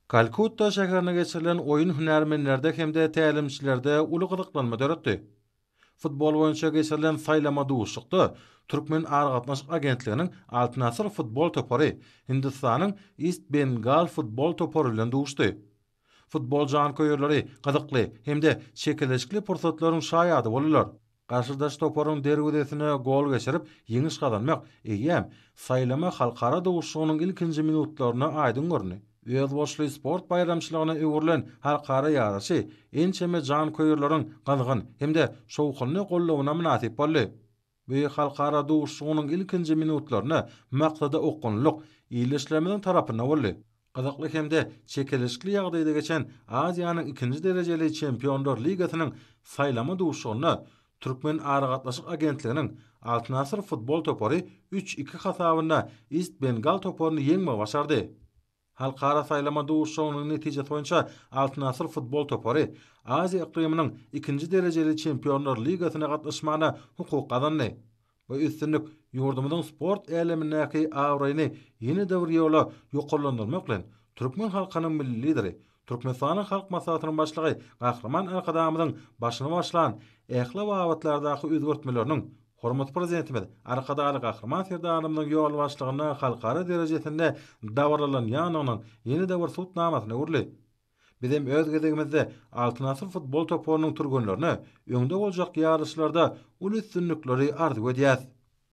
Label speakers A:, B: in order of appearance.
A: Kalkutta şäherinde geçirilen oýun hünärmenlerde hem-de tälimçilerde uly gyzyklanma döretdi. Futbol boýunça geçirilen saýlama duşuşykda Türkmen aragatnaşyk agentliginiň Altyn asyr futbol topary Hindistanyň Ist Bengal futbol topary bilen duşdy. Futbol janköýerleri gyzykly hem-de çekeleşikli pursatlaryň şaýady boldular. Garşydaş toparyň derwezesine gol geçirip, ýeňiş gazanmak, eýýäm, saýlama halkara duşuşygynyň ilkinji minutlarynda aýdyň göründi. Özboluşly sport baýramçylygyna öwrülen halkara ýaryşy ençeme janköýerleriň gyzgyn hem-de şowhunly goldawyna mynasyp boldy. Bu halkara duşuşygynyň ilkinji minutlarynda maksada okgunlylyk ildeşlerimiziň tarapynda boldy. Gyzykly hem-de çekeleşikli ýagdaýda geçen Aziýanyň ikinji derejeli Çempionlar ligasynyň saýlama duşuşygynda Türkmen aragatnaşyk agentliginiň Altyn asyr futbol topary üç-iki hasabynda Ist Bengal toparyny ýeňmegi başardy. Halkara saýlama duşuşygynyň netijesi boýunça Altyn asyr futbol topary Aziýa yklymynyň ikinji derejeli Çempionlar ligasyna gatnaşmagyna hukuk gazandy. Bu üstünlik ýurdumyzyň sport älemindäki abraýyny ýene-de bir ýola ýokarlandyrmak bilen, türkmen halkynyň Milli Lideri, Türkmenistanyň Halk Maslahatynyň Başlygy Gahryman Arkadagymyzyň başyny başlan ähli babatlardaky özgertmeleriniň hormatly Prezidentimiz Arkadagly Gahryman Serdarymyzyň ýolbaşçylygynda halkara derejesinde dabaralanýandygynyň ýene-de bir subutnamasyna öwrüldi. Bizem öz gezegimizde Altyn asyr futbol toparynyň türgenlerine öňde boljak ýaryşlarda uly üstünlikleri arzuw edýäs.